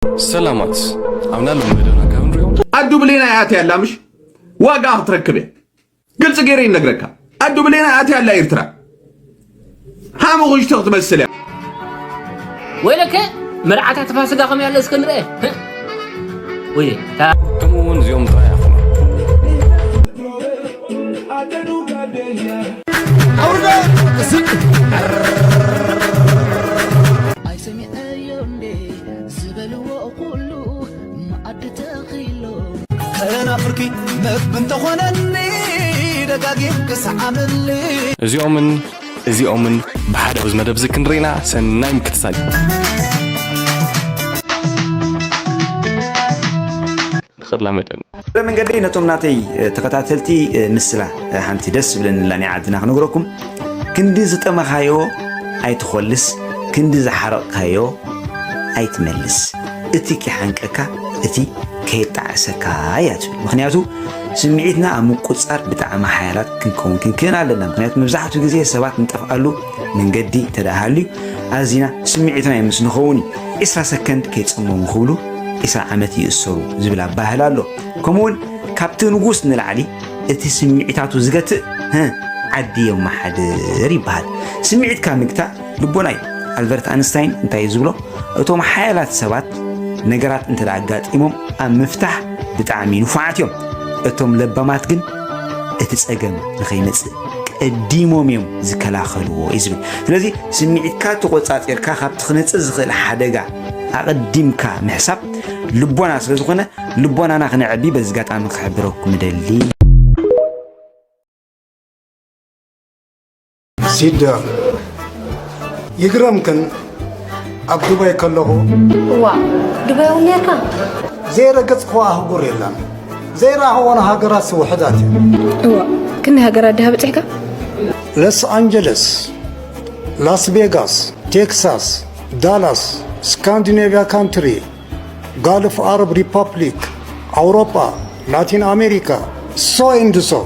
ሰላማት ኣብና ሎም መደብና ካብ ንሪኦ ኣዱ ብሌና እያ ኣትያ ኣላ፣ ምሽ ዋጋ ክትረክብ እያ። ግልፂ ገይረ ይነግረካ። ኣዱ ብሌና እያ ኣትያ ኣላ ኤርትራ። ሃሙ ኽሽቶ ክትመስል እያ። ወይለከ መርዓታት ፋሲጋ ከመይ ኣሎ እስከ ንርአ። ወይ ከምኡ እውን እዚኦም ጥራይ ኣይኮኑ። ኣይሰሚዐዮ እንዴ ዝበልዎ ኩሉ መኣዲ ተኺሎ ከናፍርኪ መግቢ እንተኾነኒ ደጋጊም ክስዓመኒ እዚኦምን እዚኦምን ብሓደ ኣብዚ መደብ እዚ ክንርኢና ሰናይ ምክትታል። ክላመደን እግረ መንገደይ ነቶም ናተይ ተኸታተልቲ ምስላ ሓንቲ ደስ ዝብለኒ ኣላ ናይ ዓድና ክነግረኩም። ክንዲ ዝጠመኻዮ ኣይትኾልስ፣ ክንዲ ዝሓረቕካዮ ኣይትመልስ። እቲ ኪሓንቀካ እቲ ከየጣዕሰካ እያ ትብል። ምኽንያቱ ስምዒትና ኣብ ምቁፅፃር ብጣዕሚ ሓያላት ክንከውን ክንክእል ኣለና። ምኽንያቱ መብዛሕትኡ ግዜ ሰባት ንጠፍኣሉ መንገዲ እንተ ደኣ ሃልዩ ኣዚና ስምዒታውያን ምስ ንኸውን እዩ። ዒስራ ሰከንድ ከይፀመሙ ክብሉ ዒስራ ዓመት ይእሰሩ ዝብል ኣባህል ኣሎ። ከምኡውን ካብቲ ንጉስ ንላዕሊ እቲ ስምዒታቱ ዝገትእ ዓዲ የመሓድር ይበሃል። ስምዒትካ ምግታእ ልቦና እዩ። ኣልበርት ኣንስታይን እንታይ እዩ ዝብሎ? እቶም ሓያላት ሰባት ነገራት እንተ ኣጋጢሞም ኣብ ምፍታሕ ብጣዕሚ ንፉዓት እዮም። እቶም ለባማት ግን እቲ ጸገም ንኸይመጽእ ቀዲሞም እዮም ዝከላኸልዎ እዩ ዝብል። ስለዚ ስምዒትካ ተቖጻጺርካ ካብቲ ክመጽእ ዝኽእል ሓደጋ ኣቐዲምካ ምሕሳብ ልቦና ስለ ዝኾነ ልቦናና ክነዕቢ በዚ ኣጋጣሚ ክሕብረኩም እደሊ። ሲዳ ይግረምክን ኣብ ዱባይ ከለኹ እዋ ዱባይ እውን ነርካ? ዘይረገጽክዋ ኣህጉር የለን፣ ዘይረኣኽወን ሃገራት ውሑዳት እየን። እዋ ክንደይ ሃገራት ድሃ በጺሕካ? ሎስ ኣንጀለስ፣ ላስ ቬጋስ፣ ቴክሳስ፣ ዳላስ፣ ስካንዲኔቪያ ካንትሪ፣ ጋልፍ ኣረብ ሪፓብሊክ፣ ኣውሮጳ፣ ላቲን ኣሜሪካ፣ so and so።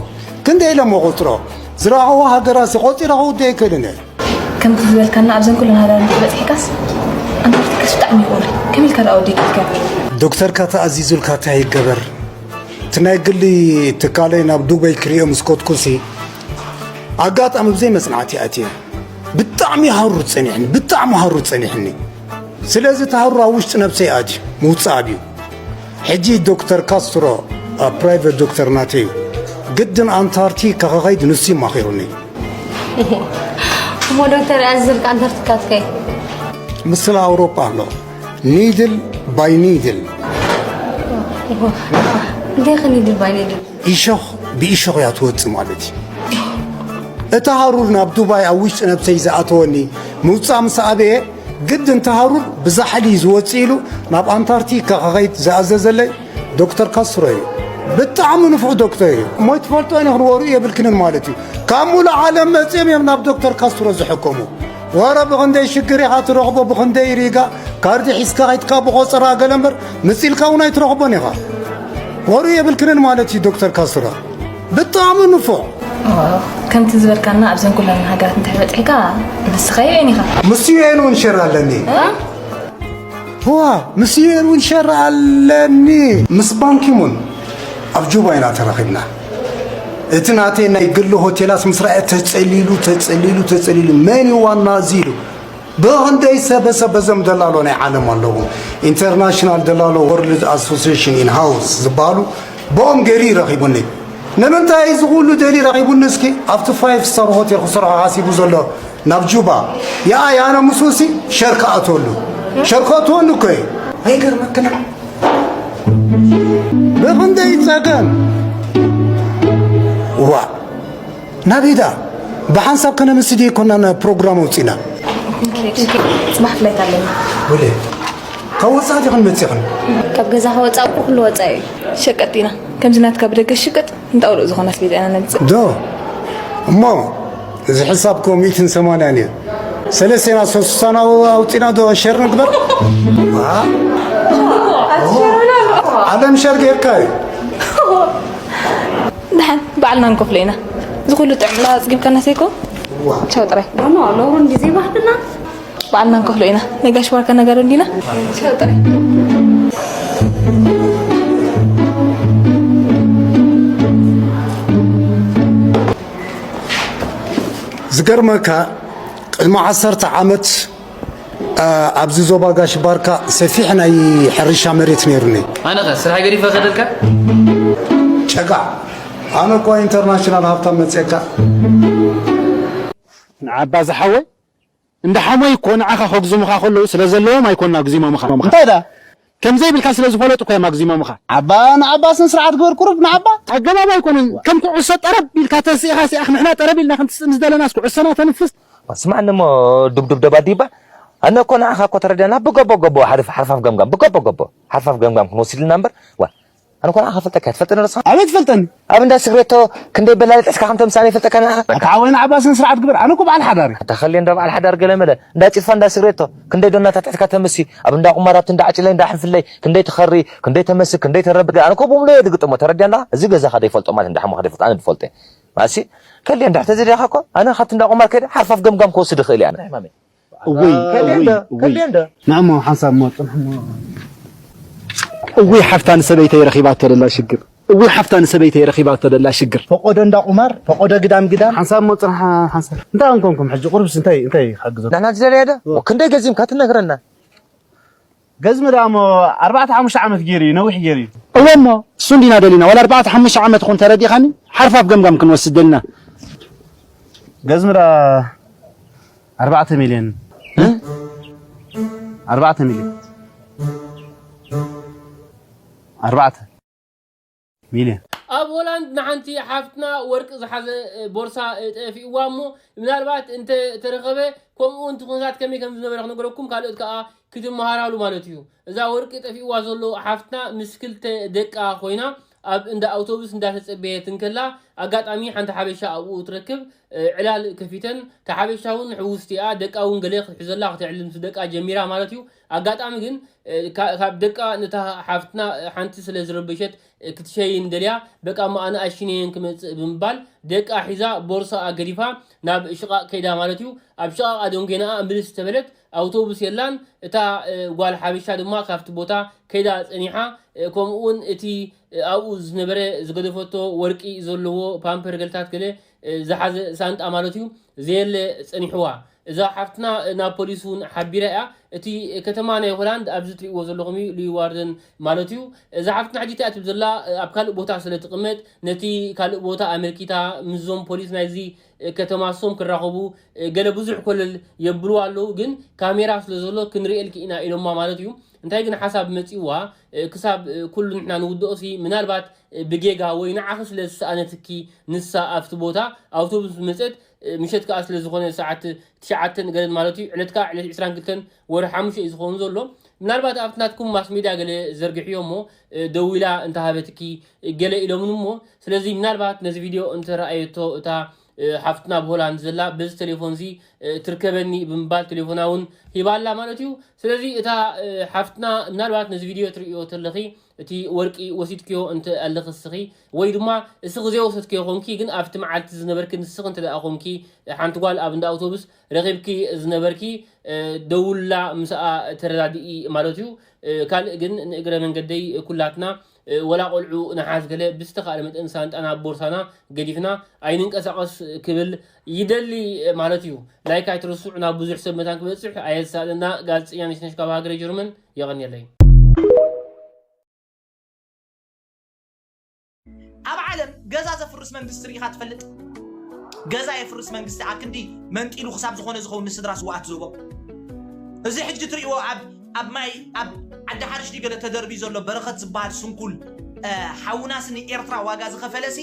ክንደይ ኢለ እሞ ቁጽሮ ዝረኣኽዎ ሃገራትሲ ቆጺረ ክውድእ ኣይክእልን እየ። ከምቲ ዝበልካና ኣብዘን ኩለን ሃገራት እንድሕር በጺሕካስ ኣንታርክቲካስ ብጣዕሚ እዩ ቁሪ። ከመይ ኢልካ ደኣ ወዲእካ ኢልካ? ዶክተርካ ተኣዚዙልካ እንታይ ይገበር? እቲ ናይ ግሊ ትካለይ ናብ ዱበይ ክርእዮ ምስ ከድኩሲ ኣጋጣሚ ብዘይ መጽናዕቲ ኣትየ። ብጣዕሚ ሃሩር ጸኒሕኒ፣ ብጣዕሚ ሃሩር ጸኒሕኒ። ስለዚ እቲ ሃሩር ኣብ ውሽጢ ነብሰይ ኣትዩ ምውጻእ ኣብዩ። ሕጂ ዶክተር ካስትሮ ኣብ ፕራይቨት ዶክተር ናተይ እዩ። ግድን ኣንታርክቲካ ክኸይድ ንሱ እዩ ማኺሩኒ። እሞ ዶክተር ኣዝዝልካ ኣንታርክቲካ ትከይድ? ምስላ ኣውሮጳ ኣሎ። ኒድል ባይ ኒድል። እንታይ ኸ ኒድል ባይ ኒድል? ኢሾኽ ብኢሾኽ እያ ትወጽእ ማለት እዩ። እቲ ሃሩር ናብ ዱባይ ኣብ ውሽጢ ነብሰይ ዝኣተወኒ ምውጻእ ምስ ኣበየ ግድን እቲ ሃሩር ብዛሕሊ እዩ ዝወጽእ ኢሉ ናብ ኣንታርክቲካ ክኸይድ ዝኣዘዘለይ ዶክተር ካስትሮ እዩ። ብጣዕሚ ንፉዕ ዶክተር እዩ። እሞ ኣይትፈልጦን ኢኽን ወርኡ የብልክንን ማለት እዩ። ካብ ሙሉእ ዓለም መጺኦም እዮም ናብ ዶክተር ካስትሮ ዝሕከሙ። ወረ ብኽንደይ ሽግር ኢኻ ትረኽቦ፣ ብኽንደይ ሪጋ ካርዲ ሒዝካ ከይድካ ብቆጸራ ገለ እምበር ምጺልካ እውን ኣይትረኽቦን ኢኻ። ወርኡ የብልክንን ማለት እዩ ዶክተር ካስትሮ። ብጣዕሚ ንፉዕ። ከምቲ ዝበልካና ኣብዘን ኩለን ሃገራት እንድሕር በጺሕካ ንስኻ ዩ ን ኢኻ። ምስ ዩ ኤን እውን ሸር ኣለኒ። ዋ ምስ ዩ ኤን እውን ሸር ኣለኒ። ምስ ባንኪሙን ኣብ ጁባ ኢና ተራኺብና። እቲ ናተይ ናይ ግሊ ሆቴላት ምስ ረኣየ ተጸሊሉ ተጸሊሉ ተጸሊሉ መን እዩ ዋና እዚ ኢሉ። ብኽንደይ ሰበሰበ እዞም ደላሎ ናይ ዓለም ኣለዉ። ኢንተርናሽናል ደላሎ ወርልድ ኣሶሲሽን ኢን ሃውስ ዝበሃሉ ብኦም ገይሩ እዩ ረኺቡኒ። ንምንታይ እዚ ኩሉ ደልዩ ረኺቡኒ እስኪ ኣብቲ ፋይፍ ስታር ሆቴል ክሰርሖ ሓሲቡ ዘሎ ናብ ጁባ ይኣይ ኣነ ምስኡሲ ሸር ክኣትወሉ ሸር ከእትወሉ እኮ እዩ። ኣይገርመክን? ብኽንደይ ጸገም ዋ ናበይ ደኣ ብሓንሳብ ከነምሲ ደይኮና ፕሮግራም ኣውፂና። ጽባሕ ፍላይት ኣለኒ። ወደ ካብ ወፃኢ ዲኽን መፂኽን? ካብ ገዛ ከወፃእኩ ኩሉ ወፃኢ እዩ። ሸቀጥ ኢና ከምዚ ናትካ ብደገ ሽቅጥ እንጣውሎ ዝኾነ ኣስቤዛ ኢና ነምፅእ። ዶ እሞ እዚ ሕሳብ ኮ ሚእትን ሰማንያን እዩ። ሰለስቴና ሶስሳና ኣውፂና ዶ ሸር ንግበር? ዓለም ሸር ጌርካ እዩ። ደሓን ባዕልና ንከፍሎ ኢና። እዚ ኩሉ ጥዕምላ ኣፅጊብካና ሰይኮ ቻው ጥራይ። ኖ ኖ ኖሩ እንዲ ዘይባህልና በዓልና ንከፍሎ ኢና። ነጋሽ ባርካ ነጋዶ እንዲና። ዝገርመካ፣ ቅድሚ ዓሰርተ ዓመት ኣብዚ ዞባ ጋሽ ባርካ ሰፊሕ ናይ ሕርሻ መሬት ነይሩኒ። ኣነኸ ስራሕ ገዲፈ ከደልካ? ጨጋ፣ ኣነ እኳ ኢንተርናሽናል ሃብታም መፅእካ። ንዓባ ዝሓወይ፣ እንዳ ሓሞይ እኮ ንዓኻ ከግዝሙኻ ከለዉ ስለ ዘለዎም ኣይኮና ኣግዚሞምኻ። እንታይ ደኣ? ከም ዘይብልካ ስለ ዝፈለጡ እኮ እዮም ኣግዚሞምኻ። ዓባ ንዓባ ስነ ስርዓት ግበር ቁሩብ ንዓባ። ኣገባብ ኣይኮነን። ከም ኩዕሶ ጠረብ ኢልካ ተንሲእኻ ሲኣኽ ንሕና ጠረብ ኢልና ክንትስእ ምስ ደለናስ ኩዕሶና ተንፍስ። ስማዕኒ እሞ ዱብዱብ ደባዲባ ኣነ እኮ ንዓኻ እኮ ተረዲኣና ብገቦ ገቦ ሓርፍ ሓርፋፍ ገምጋም ብገቦ ገቦ ሓርፋፍ ገምጋም ክንወስድልና እምበር ዋ ኣነ እኮ ንዓኻ ፈልጠካ ትፈልጠኒ ረስኻ ኣበይ ትፈልጠኒ ኣብ እንዳ ስግሬቶ ክንደይ በላሊ ጥሕስካ ከም ተምሳኒ ፈልጠካ ንዓኻ ኣታ ሓወይ ንዓባ ስነ ስርዓት ግበር ኣነ እኮ በዓል ሓዳር እየ ኣታ ኸልየ እንዳ በዓል ሓዳር ገለ መለ እንዳ ጭፋ እንዳ ስግሬቶ ክንደይ ዶናታ ጥሕስካ ተምሲ ኣብ እንዳ ቁማር ኣብቲ እንዳ ዓጭለይ እንዳ ሕንፍለይ ክንደይ ትኸሪ ክንደይ ተመሲ ክንደይ ተረብድ ኣነ እኮ ብምሉእ እየ ድግጥሞ ተረዲኣና እዚ ገዛኻ ደይፈልጦ ማለት እንዳ ሓሙኻ ደይፈልጦ ኣነ ድፈልጦ እየ ማሲ ከልየ እንድሕር ተዘዲኻ እኮ ኣነ ካብቲ እንዳ ቁማር ከይደ ሓርፋፍ ገምጋም ክወስድ ይኽእል እየ ኣነ ሕማመይ እውይ እውይ እውይ ንዕሞ ሓንሳብ እሞ ጽንሕሞ እውይ ሓፍታ ንሰበይተይ ረኺባቶ ደላ ሽግር እውይ ሓፍታ ንሰበይተይ ረኺባቶ ደላ ሽግር ፈቆዶ እንዳ ቁማር ፈቆዶ ግዳም ግዳም ሓንሳብ እሞ ጽንሓ ሓንሳብ እንታይ ኣንኮንኩም ሕጂ ቁርብስ እንታይ እንታይ ይሓግዞ ንሕና ዝደለየ ዶ ክንደይ ገዚምካ ትነግረና ገዝሚ ደኣ እሞ ኣርባዕተ ሓሙሽተ ዓመት ገይሩ እዩ ነዊሕ ገይሩ እዩ እወ እሞ እሱ እንዲና ደሊና ዋላ ኣርባዕተ ሓሙሽተ ዓመት ኹን ተረዲኻኒ ሓርፋፍ ገምጋም ክንወስድ ደሊና ገዝሚ ደኣ ኣርባዕተ ሚልዮን ኣርባዕተ ሚልዮን ኣርባዕተ ሚልዮን። ኣብ ሆላንድ ንሓንቲ ሓፍትና ወርቂ ዝሓዘ ቦርሳ ጠፊእዋ እሞ ምናልባት እንተ ተረኸበ ከምኡ እቲ ኩነታት ከመይ ከም ዝነበረ ክነገረኩም ካልኦት ከኣ ክትመሃራሉ ማለት እዩ። እዛ ወርቂ ጠፊእዋ ዘሎ ሓፍትና ምስ ክልተ ደቃ ኮይና ኣብ እንዳ ኣውቶቡስ እንዳተጸበየት እንከላ ኣጋጣሚ ሓንቲ ሓበሻ ኣብኡ ትረክብ ዕላል ከፊተን እታ ሓበሻ እውን ሕውስቲ እያ ደቃ እውን ገለ ክትሕዘላ ክተዕልል ምስ ደቃ ጀሚራ ማለት እዩ። ኣጋጣሚ ግን ካብ ደቃ ነታ ሓፍትና ሓንቲ ስለ ዝረበሸት ክትሸይን ደልያ በቃ እሞ ኣነ ኣሽነየን ክመፅእ ብምባል ደቃ ሒዛ ቦርሳኣ ገዲፋ ናብ ሽቓቕ ከይዳ ማለት እዩ። ኣብ ሽቓቕ ኣደንጎይናኣ ምልስ ተበለት ኣውቶቡስ የላን። እታ ጓል ሓበሻ ድማ ካብቲ ቦታ ከይዳ ፀኒሓ ከምኡ እውን እቲ ኣብኡ ዝነበረ ዝገደፈቶ ወርቂ ዘለዎ ፓምፐር ገልታት ገለ ዝሓዘ ሳንጣ ማለት እዩ ዘየለ ፀኒሕዋ። እዛ ሓፍትና ናብ ፖሊስ እውን ሓቢራ እያ። እቲ ከተማ ናይ ሆላንድ ኣብዚ ትሪእዎ ዘለኹም እዩ ሊዋርደን ማለት እዩ። እዛ ሓፍትና ሕጂ እንታይ ትብል ዘላ ኣብ ካልእ ቦታ ስለ ትቕመጥ ነቲ ካልእ ቦታ ኣመልኪታ ምስዞም ፖሊስ ናይዚ ከተማ እሶም ክራኸቡ ገለ ብዙሕ ኮለል የብልዋ ኣለዉ። ግን ካሜራ ስለ ዘሎ ክንርእየልኪ ኢና ኢሎማ ማለት እዩ። እንታይ ግን ሓሳብ መፂእዋ ክሳብ ኩሉ ንሕና ንውድኦ ሲ ምናልባት ብጌጋ ወይ ንዓኺ ስለ ዝሰኣነትኪ ንሳ ኣብቲ ቦታ ኣውቶቡስ መፀት ምሸት ከዓ ስለ ዝኾነ ሰዓት ትሽዓተን ገለን ማለት እዩ ዕለት ከዓ ዕለት ዕስራን ክልተን ወርሒ ሓሙሽተ እዩ ዝኸውን ዘሎ ምናልባት ኣብቲ ናትኩም ማስ ሜድያ ገለ ዘርግሕዮ እሞ ደዊላ እንተሃበትኪ ገለ ኢሎምን እሞ ስለዚ ምናልባት ነዚ ቪድዮ እንተረኣየቶ እታ ሓፍትና ኣብ ሆላንድ ዘላ በዚ ቴሌፎን እዚ ትርከበኒ ብምባል ቴሌፎና እውን ሂባ ኣላ ማለት እዩ። ስለዚ እታ ሓፍትና ምናልባት ነዚ ቪድዮ ትርእዮ ተለኺ እቲ ወርቂ ወሲድክዮ እንተ ኣለኺ እስኺ ወይ ድማ እስኺ ዘይወሰድክዮ ኾንኪ ግን ኣብቲ መዓልቲ ዝነበርኪ ንስኺ እንተ ደኣ ኾንኪ ሓንቲ ጓል ኣብ እንዳ ኣውቶቡስ ረኺብኪ ዝነበርኪ ደውላ ምስኣ ተረዳድኢ ማለት እዩ። ካልእ ግን ንእግረ መንገደይ ኩላትና ወላ ቆልዑ ንሓዝ ገለ ብዝተኻእለ መጠን ሳንጣና ኣብ ቦርሳና ገዲፍና ኣይንንቀሳቐስ ክብል ይደሊ ማለት እዩ። ላይክ ኣይትረስዑ ናብ ብዙሕ ሰብ መታን ክበፅሕ ኣየሳእነና። ጋዜጠኛ ነሽነሽ ካብ ሃገረ ጀርመን የቐንየለይ። ኣብ ዓለም ገዛ ዘፍርስ መንግስቲ ርኢኻ ትፈልጥ? ገዛ የፍርስ መንግስቲ ኣክንዲ መንጢሉ ክሳብ ዝኾነ ዝኸውን ንስድራ ስውኣት ዝህቦ እዚ ሕጂ ትርእይዎ ኣብ ኣብ ማይ ኣብ ዓዲ ሓርሽ ድዩ ገለ ተደርብዩ ዘሎ በረኸት ዝበሃል ስንኩል ሓውናሲ ንኤርትራ ዋጋ ዝኸፈለሲ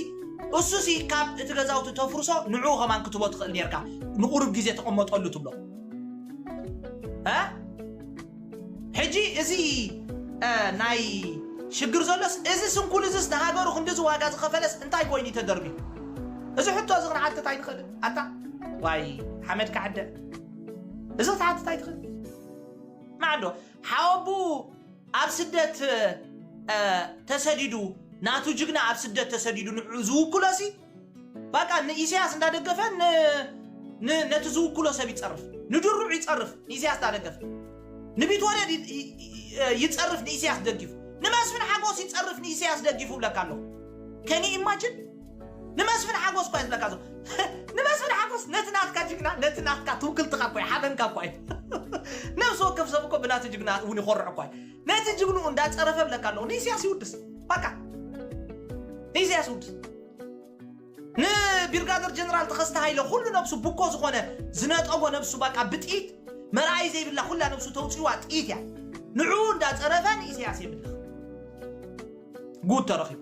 እሱሲ ካብ እቲ ገዛውቲ ተፍርሶ ንዕኡ ከማን ክትቦ ትኽእል ኔርካ ንቑሩብ ግዜ ተቐመጠሉ ትብሎ ሕጂ እዚ ናይ ሽግር ዘሎስ እዚ ስንኩል እዚስ ንሃገሩ ክንድዚ ዋጋ ዝኸፈለስ እንታይ ኮይኑ ተደርቢ እዚ ሕቶ እዚ ክንሓትት ኣይንኽእልን ኣታ ዋይ ሓመድ ክዓደ እዚ ክትሓትት ኣይትኽእል ማዕዶ ሓወቡ ኣብ ስደት ተሰዲዱ ናቱ ጅግና ኣብ ስደት ተሰዲዱ ንዑ ዝውክሎ ሲ ባቃ ንኢሳያስ እንዳደገፈ ነቲ ዝውክሎ ሰብ ይፀርፍ ንድሩዕ ይጸርፍ ንኢሳያስ እንዳደገፈ፣ ንቢትወደድ ይ- ይ- ይ- ይጸርፍ ንኢሳያስ ደጊፉ፣ ንመስፍን ሓጎስ ይጸርፍ ንኢሳያስ ደጊፉ ብለካ ኣለኹ። ከኒ ኢማጅን ንመስፍን ሓጎስ እኳ እዩ ዝብለካ ዘሎ። ንመስፍን ሓጎስ ነቲ ናትካ ጅግና፣ ነቲ ናትካ ትውክልትኻ እኳ እዩ፣ ሓበንካ እኳ እዩ። ነፍሲ ወከፍ ሰብ እኮ ብናቲ ጅግና እውን ይኾርዕ እኳ እዩ። ነቲ ጅግንኡ እንዳጸረፈ ብለካ ኣለኹ። ንኢሳያስ ይውድስ። በቃ። ንኢሳያስ ይውድስ። ንቢርጋደር ጀነራል ተኸስተ ሃይለ ኩሉ ነብሱ ብኮ ዝኾነ ዝነጠጎ ነብሱ በቃ ብጥይት መርኣይ ዘይብላ ኩላ ነብሱ ተውፅዋ ጥይት እያ። ንዕኡ እንዳፀረፈ ንኢሳያስ የምልኽ። ጉድ ተረኺቡ።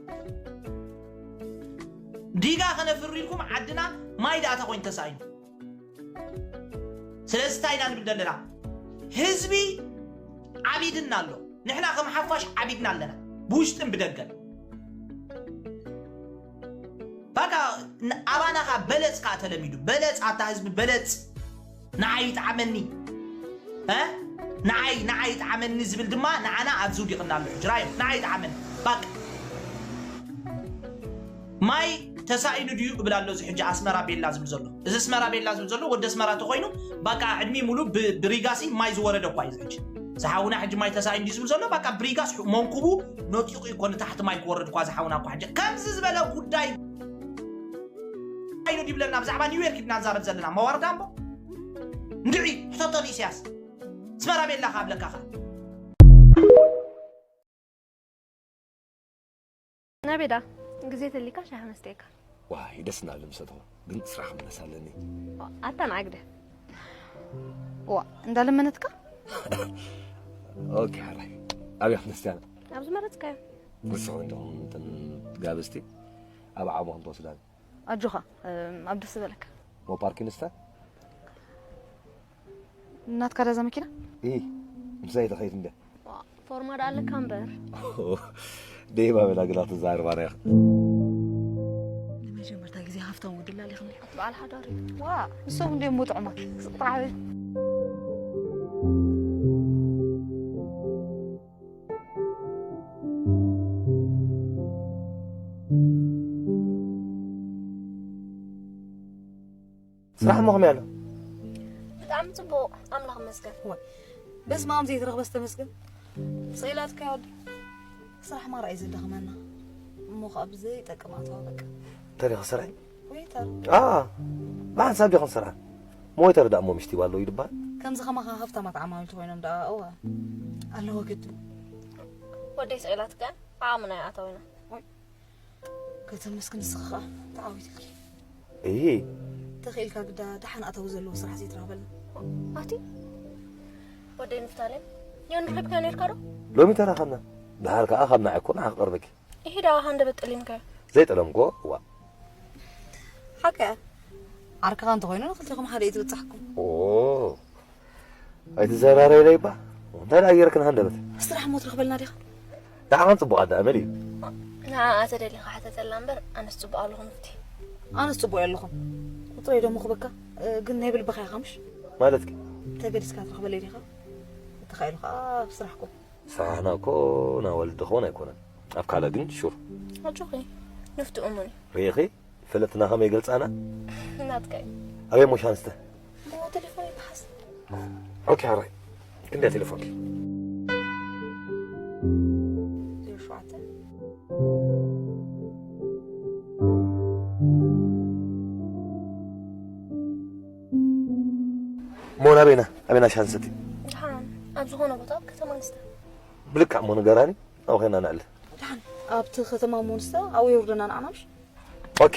ዲጋ ከነፍሪ ኢልኩም ዓድና ማይ ዳእታ ኮይኑ ተሳኢኑ። ስለዚ እንታይ ኢና ንብል ዘለና? ህዝቢ ዓቢድና ኣሎ። ንሕና ከም ሓፋሽ ዓቢድና ኣለና። ብውሽጥን ብደገን። በቃ ን- ኣባና ኸዓ በለጽ ከዓ ተለሚዱ። በለጽ ኣታ ህዝቢ በለጽ። ንዓይ ይጥዓመኒ። እ? ንዓይ ንዓይ ይጥዓመኒ ዝብል ድማ ንዓና ኣብዚ ውዲቕና ኣሎ። ሕጂ ራእዮም ንዓይ ይጥዓመኒ። በቃ ማይ ተሳኢኑ ድዩ እብል ኣሎ። እዚ ሕጂ ኣስመራ ቤላ ዝብል ዘሎ፣ እዚ ኣስመራ ቤላ ዝብል ዘሎ ወዲ ኣስመራ ተኾይኑ በቃ ዕድሚ ሙሉ ብ- ብሪጋሲ ማይ ዝወረደ እኳ እዩ። እዚ ሕጂ ዝሓውና ሕጂ ማይ ተሳኢኑ ድዩ ዝብል ዘሎ በቃ ብሪጋስ መንኩቡ ነጢቑ እኮ ንታሕቲ ማይ ክወርድ እኳ ዝሓውና እኳ ሕጂ ከምዚ ዝበለ ጉዳይ ኣይኑ ድብለና ብዛዕባ ኒውዮርክ ድና ንዛረብ ዘለና መዋርዳ እምቦ እንድዒ ሕተቶ ንኢሳያስ ኣስመራ ቤላ ካብለካ ኸ ናቤዳ ግዜ ተሊካ ሻሂ መስተየካ። ዋይ ደስ እናብል ምሰተኹ ግን ስራሕ ክምለስ ኣለኒ። ኣታ ንዓግደ ዋ እንዳለመነትካ ኦኬ ሓራይ ኣብያ ክርስቲያና ኣብ ዝመረጽካዮ ንስኹ እንዲኹም እንትን ጋብዝቲ ኣብ ዓሞ ከም ትወስዳን ኣጆኻ ኣብ ደስ ዝበለካ ሞ ፓርኪንስታ ናትካ ዳዛ መኪና ኢ ምሳይ ተኸይድ እንደ ፎርማ ዳ ኣለካ እምበር ደይባ በላ ግላ ትዛርባ ሪያ ንመጀመርታ ግዜ ሃፍታም ወዲ ላሊኽኒ ኣቲ በዓል ሓዳር እዩ ዋ ንሶም እንዲዮም ሞ ጥዑማት ስጥራዓበ ስራሕ ሞ ከመይ ኣሎ ብጣዕሚ ፅቡቅ ኣምላኽ መስገን በስመ ኣብ ዘይትረኽበስ ተመስገን ስኢላትካ ወዲ ስራሕ ማራ እዩ ዘዳኽመና እሞ ከዓ ብዘይጠቅም ኣተዋ በቃ እንታይ ዲኻ ሰራይ ወይተር ብሓንሳብ ዲኹም ስራሕ ሞይተር ዳእሞ ምሽቲ ባለው ይድባል ከምዚ ከማኻ ሃፍታማት ዓማዊል ተኮይኖም ደኣ እዋ ኣለዎ ግዲ ወደይ ስኢላትካ ዓቕምና ይኣተው ኢና ከተመስግን ንስኻ ከዓ ተዓዊትልኪ እሂ ተኽኢልካ ግዳ ደሓን ኣታዊ ዘለዎ ስራሕ ዘይትረኽበልና ኣቲ ወደይ ንፍታሌም ዮን ረኺብካ ነርካ ዶ ሎሚ ተራኸብና ድሓር ከዓ ካብ ንዓይ እኮ ንዓ ክቐርበኪ ይሄ ዳ ሃንደበት ጠሊምካዮ ዘይጠለምኮ እዋ ሓቀ ዓርክኻ እንተኮይኑ ንክልቲኹም ሓደ እዩ ዝበፅሓኩም ኣይትዘራረይ ለይባ እንታይ ደኣ ጌርክን ሃንደበት ስራሕ ሞ ትረኽበልና ዲኻ ንዓኻን ፅቡቕ ኣዳ ኣመል እዩ ንዓኣ ተደሊኻ ሕተተላ እምበር ኣነስ ፅቡቕ ኣለኹ ንፍቲ ኣነስ ፅቡቕ ኣለኹም ቁፅረይ ደሞ ክበካ ግን ናይ ብልብኻ ኢኻ ምሽ ማለትኪ ተገዲስካ ትረኽበለይ ዲኻ እንተኻኢሉ ከዓ ኣብ ስራሕኩም ስራሕና እኮ ናብ ወለዲ ክኾን ኣይኮነን ኣብ ካልእ ግን ሹር ኣጆኺ ንፍቲ እሙን እዩ ርኢኺ ፈለጥትና ከመይ ገልፃና ናትካ እዩ ኣበይ ሞሻንስተ ብቴሌፎን ይበሓስ ኦኬ ሓራይ ክንደይ ቴሌፎንኪ ዜሮ ሸውዓተ ሞን ኣበይና ኣበይና ሻንሰቲ ድሓን ኣብ ዝኾነ ቦታ ኣብ ከተማ ንስተ ብልክዕ ሞ ንገራኒ ኣብኡ ኸይና ንዕለ ድሓን ኣብቲ ከተማ ሞንስተ ኣብኡ የውርደና ንዓና ምሽ ኦኬ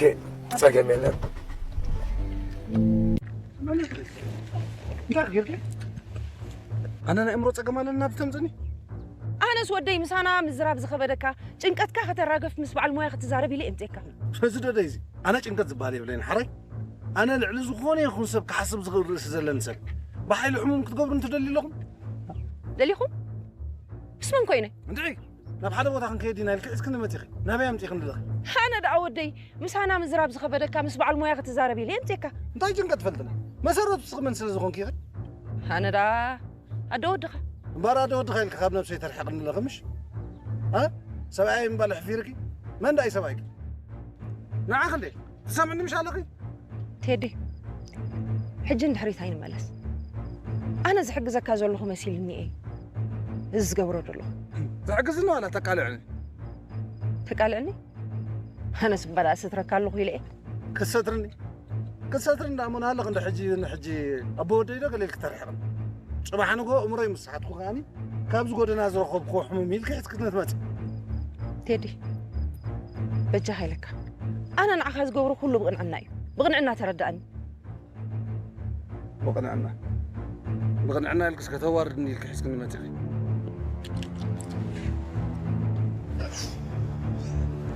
ጸገም የለን እንታይ ጌርኪ ኣነ ናይ እምሮ ጸገም ኣለና ብተምጽኒ ኣነስ ወደይ ምሳና ምዝራብ ዝኸበደካ ጭንቀትካ ከተራገፍ ምስ በዓል ሞያ ክትዛረብ ኢለ እምፅካ በዚ ደደይ እዚ ኣነ ጭንቀት ዝበሃል የብለይን ሓራይ ኣነ ልዕሊ ዝኾነ ይኹን ሰብ ክሓስብ ዝኽእል ርእሲ ዘለኒ ሰብ ብሓይሊ ሕሙም ክትገብሩ እንትደሊ ኣለኹም ደሊኹም ምስ መን ኮይነ እንድዒ ናብ ሓደ ቦታ ክንከይድ ኢና ኢልኪ ሒዝክኒ መፂኺ ናበይ ኣምፂኽኒ ኣለኺ ኣነ ደኣ ወደይ ምሳና ምዝራብ ዝኸበደካ ምስ በዓል ሞያ ክትዛረብ ኢለ እምፅካ እንታይ ጭንቀት ትፈልጥና መሰረቱ ስኺ መን ስለ ዝኾንኪ ኢኺ ኣነ ደኣ ኣደ ወድኻ እምበኣር ኣደ ወድኻ ኢልኪ ካብ ነብሰይ ተርሕቕኒ ኣለኺ ምሽ እ ሰብኣየይ ምባል ኣሕፊርኪ መን ደኣ እዩ ሰብኣይኪ ንዓኺ እንዴ ትሰምዕኒ ምሽ ኣለኺ ቴዲ ሕጂ ንድሕሪት ኣይንመለስ ኣነ ዝሕግዘካ ዘለኹ መሲልኒ እየ እዚ ዝገብሮ ዘለኹ። ዝሕግዝኒ ዋላ ተቃልዕኒ? ተቃልዕኒ? ኣነስ እምበኣር ኣሰትረካ ኣለኹ ኢለ እየ። ክሰትርኒ? ክሰትርኒ እንዳሞ ንሃለኽ እንደ ሕጂ ንሕጂ ኣቦ ወደይ ዶ ገለ ኢልክ ተርሕቕኒ? ጽባሕ ንግሆ እምሮይ ምስ ሓትኩ ከኣኒ ካብዚ ጎደና ዝረኸብክዎ ሕሙም ኢልክ ሕትክነት መጽእ። ቴዲ፣ በጃኻ ኢለካ። ኣነ ንዓኻ ዝገብሮ ኩሉ ብቕንዕና እዩ። ብቕንዕና ተረዳእኒ። ብቕንዕና ብቕንዕና ኢልክስ ከተዋርድኒ ኢልክ ሕዝክኒ መፂኺ።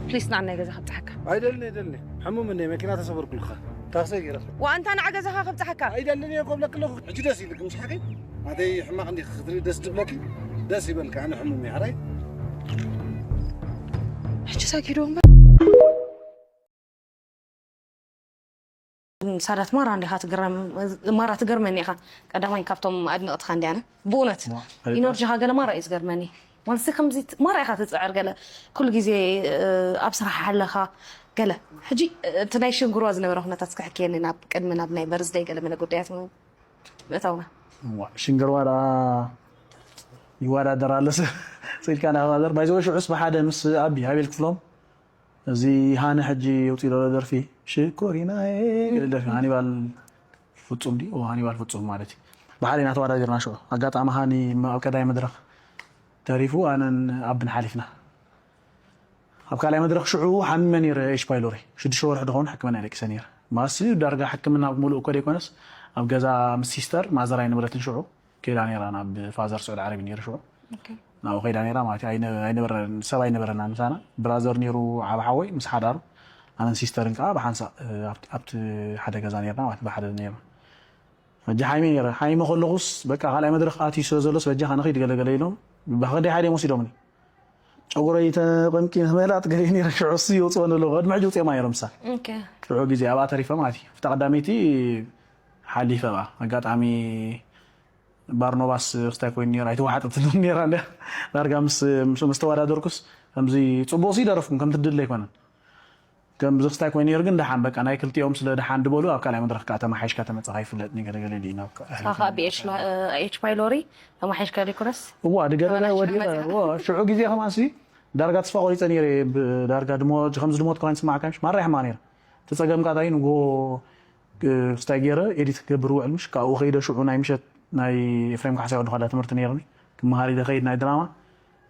ፕሊስ ንዓናይ ገዛ ከብፅሓካ። ኣይደልኒ ኣይደልኒ። ሕሙም እንደ መኪና ተሰበርኩልካ። ታክሲ ገይረ። ዋንታ ንዓ ገዛኻ ከብፅሓካ። ኣይደልን እየ ኮብለክ ኣለኹ። ሕጂ ደስ ይብልክ ምሽ ሓቂ? ኣደይ ሕማቕ እንዲ ክትርኢ ደስ ድብለኪ? ደስ ይበልካ። ኣነ ሕሙም እየ። ሕራይ? ሕጂ ሰጊዶ እምበር። ሳዳት ማራ እንዲኻ ትግረም። ማራ ትገርመኒ ኢኻ። ቀዳማይ ካብቶም ኣድነቕትኻ እንዲያነ ብእውነት ኢኖርጂኻ ገለ ማራ እዩ ዝገርመኒ። ማለት እዚ ከምዚ ማራ ኢኻ ትፅዕር ገለ ኩሉ ግዜ ኣብ ስራሕ ኣለኻ ገለ ሕጂ እቲ ናይ ሽንግርዋ ዝነበረ ኩነታት እስከ ሕክየኒ ናብ ቅድሚ ናብ ናይ በርዝደይ ገለ መለ ጉዳያት ምእታውና። ሽንግርዋ ደኣ ይወዳደር ኣሎ ስኢልካ ናባዘር ባይዘወ ሽዑስ ብሓደ ምስ ኣቢ ሃቤል ክፍሎም እዚ ሃኒ ሕጂ የውፅእ ዘሎ ደርፊ ሽኮሪና ገለ ደርፊ ሃኒባል ፍፁም ድዩ ሃኒባል ፍፁም ማለት እዩ። ብሓደ ኢና ተወዳዲርና ሽዑ ኣጋጣሚ ሃኒ ኣብ ቀዳይ መድረክ ተሪፉ ኣነን ኣብን ሓሊፍና። ኣብ ካልኣይ መድረክ ሽዑ ሓሚመ ነይረ ኤች ፓይሎሪ ሽዱሽተ ወርሒ ድኸውን ሕክምና ደቂሰ ነይረ። ማሲ ዳርጋ ሕክምና ብሙሉእ እኮ ደይኮነስ ኣብ ገዛ ምስ ሲስተር ማዘር ኣይነበረትን ሽዑ ከይዳ ነይራ ናብ ፋዘር ስዑድ ዓረቢ ነይሩ ሽዑ ናብኡ ከይዳ ነይራ ማለት እዩ። ኣይነበረን ሰብ ኣይነበረና ምሳና ብራዘር ነይሩ ዓብ ሓወይ ምስ ሓዳሩ ኣነን ሲስተርን ከዓ ብሓንሳእ ኣብቲ ሓደ ገዛ ነርና ማለት ብሓደ ነርና። ሕጂ ሓይመ ነይረ ሓይመ ከለኹስ በቃ ካልኣይ መድረክ ኣትዩ ስለ ዘሎስ በጃኻ ንኺድ ገለገለ ኢሎም ብክንደይ ሓይለ ወሲዶምኒ። ጨጉረይ ተቐምቂመ መላጥ ገለ ነይረ ሽዑ እሱ ይወፅኦ ኣለኹ ቅድሚ ሕጂ ውፅኦም ኣይሮም ምሳ ሽዑ ግዜ ኣብኣ ተሪፈ ማለት እዩ። ፍታ ቀዳመይቲ ሓሊፈ ብኣ ኣጋጣሚ ባርኖባስ ክስታይ ኮይኑ ነይሩ ኣይተዋሓጠትሉን ነይራ እንደ ዳርጋ ምስ ምስ ተወዳደርኩስ ከምዚ ፅቡቅ ሲ ደረፍኩም ከምቲ ድለ ኣይኮነን። ከም ዝኽስታይ ኮይኑ ነይሩ ግን ደሓን በቃ ናይ ክልቲኦም ስለ ደሓን ድበሉ ኣብ ካልኣይ መድረክ ከዓ ተመሓይሽካ ተመፀኻ ይፍለጥ ነገር ገለ ድዩ ናብ ሳኻ ብኤች ላ- ኤች ፓይሎሪ ተማሒሽካ ዲኮረስ እዋ ድገለ ተመላሽ ወዲቐ መፅኻ። እዋ ሽዑ ግዜ ከማን ሲ ዳርጋ ተስፋ ቆሪፀ ነይረ ብ- ዳርጋ ድሞ ከምዚ ድሞት ከማን ስማዕካ ምሽ ማራ ይሕማ ነይረ እቲ ፀገም ቃጣይ ንጎ ክስታይ ገይረ ኤዲት ክገብር ውዕል ምሽ ካብኡ ከይደ ሽዑ ናይ ምሸት ናይ ኤፍሬም ካሕሳይ ወዲ ኳዳ ትምህርቲ ነይርኒ ክመሃር ኢለ ከይድ ናይ ድራማ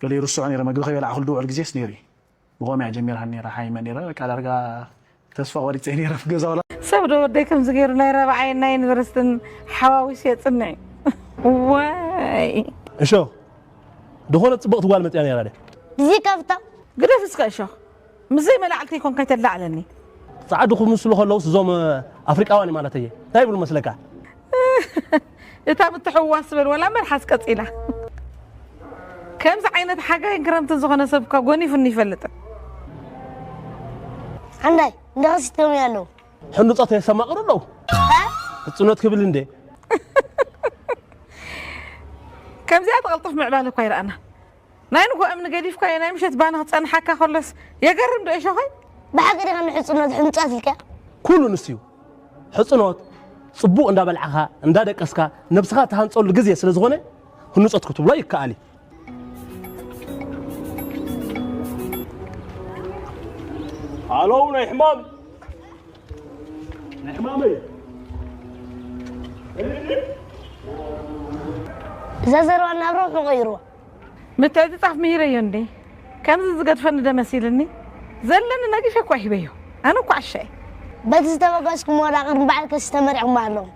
ገለ ይርስዖ ነይረ መግቢ ከይበላዕኩ ድውዕል ግዜስ ነይሩ እዩ ብኸምኡ እያ ጀሚራኒ ነይራ ሓይመ ነይረ በቃ ዳርጋ ተስፋ ቆሪፀ ነይረ ኣብ ገዛ ወላ ሰብ ዶ ወደይ ከምዚ ገይሩ ናይ ረብዓይን ናይ ዩኒቨርሲትን ሓዋዊሱ የፅንዕ እዩ ዋይ እሾ ዝኾነ ፅብቕቲ ጓል መፅያ ነይራ ድያ ብዚካ ፍታ ግደፍ እስከ እሾ ምስዘይ መላዕልቲ ይኮንካ ይተላዕለኒ ፃዕዱ ክምስሉ ከለውስ እዞም ኣፍሪቃውያን ማለት እየ እንታይ ይብሉ መስለካ እታ ምትሕውዋስ ዝበል ወላ መልሓስ ቀፂላ ከምዚ ዓይነት ሓጋይን ክረምትን ዝኾነ ሰብ እኳ ጎኒፉኒ ይፈልጥን ሓንዳይ እንዳኸሲቶም ኣለዉ ሕንዱፃት የሰማቕሩ ኣለዉ ሕፅኖት ክብል እንዴ ከምዚኣ ትቐልጥፍ ምዕባለ እኳ ይረኣና ናይ ንጎ እምኒ ገዲፍካዮ ናይ ምሸት ባኒ ክፀንሓካ ከሎስ የገርም ዶ እሾኸይ ብሓቂ ዲኻ ንሕፅኖት ሕንፃት ኢልካ ኩሉ ንሱ እዩ ሕፅኖት ፅቡቕ እንዳበላዕኻ እንዳደቀስካ ነብስኻ ትሃንፀሉ ግዜ ስለ ዝኾነ ህንፆት ክትብሎ ይከኣል እዩ ሃለው ናይ ሕማም ናይ ሕማመይ እዛ ዘረባ ናብ ረብሑ ቀይርዋ ምትዕፅፃፍ ምሂረዮ እንዴ ከምዚ ዝገድፈኒ ደ መሲልኒ ዘለኒ ነጊፈ እኳ ሂበዮ ኣነ እኳ ዓሻ እየ በቲ ዝተበገስኩሞ ወላ ቅድሚ በዓል ቀሺ ተመሪዕኩሞ ኣለኹም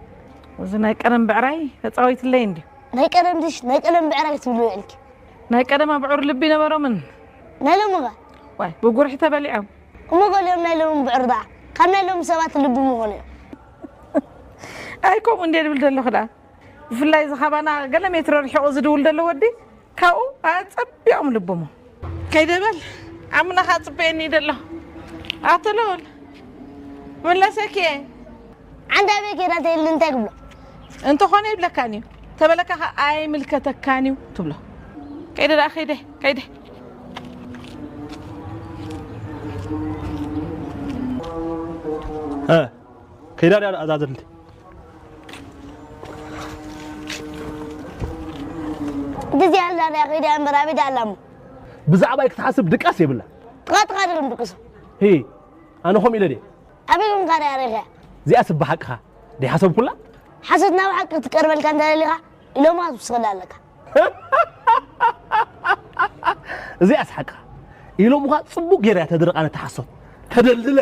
እዚ ናይ ቀደም ብዕራይ ተፃዊትለይ እንድዩ ናይ ቀደም ድሽ ናይ ቀደም ብዕራይ ትብሉ ውዕልኪ ናይ ቀደም ኣብዑር ልቢ ነበሮምን ናይ ሎሚ ኸ ዋይ ብጉርሒ ተበሊዖም እሞ ገሊኦም ናይ ሎሚ ብዕር ደኣ ካብ ናይ ሎሚ ሰባት ልቢ ምኾኑ እዮም ኣይ ከምኡ እንድየ ድብል ዘለኹ ደኣ ብፍላይ እዚ ኻባና ገለ ሜትሮ ርሒቑ ዝድውል ዘሎ ወዲ ካብኡ ኣጸቢቖም ልቦሞ ከይደ በል ዓምናኻ ጽበየኒ ደሎ ኣቶ ልኡል መለሰኪ እየ ዓንዳ ቤት ኬዳ ተይሉ እንታይ ክብሎ እንተኾነ ይብለካን እዩ ተበለካ ኸ ኣይምልከተካን እዩ ትብሎ ከይደ ደኣ ከይደ ከይደ እ ከይዳ ድያ ኣዛዝር እንዴ ግዜ ኣላ ድያ ከይዳ እምበር ኣበይ ድኣ ኣላ እሞ? ብዛዕባይ ክትሓስብ ድቃስ የብላ። ጥቓ ጥቓ ድርም ድቅሶ። ሂ፣ ኣነ ኸም ኢለ ድየ? ኣበይ ኮንካ ድያ ርኢኻ? እዚኣስ ብሓቅኻ ደይሓሰብኩላ? ሓሶት ናብ ሓቂ ክትቀርበልካ እንተደሊኻ ኢሎምኻ ትውስኸላ ኣለካ። እዚኣስ ሓቅኻ። ኢሎምኻ ጽቡቕ ጌርያ ተደርቓ ነቲ ሓሶት። ተደልድለ።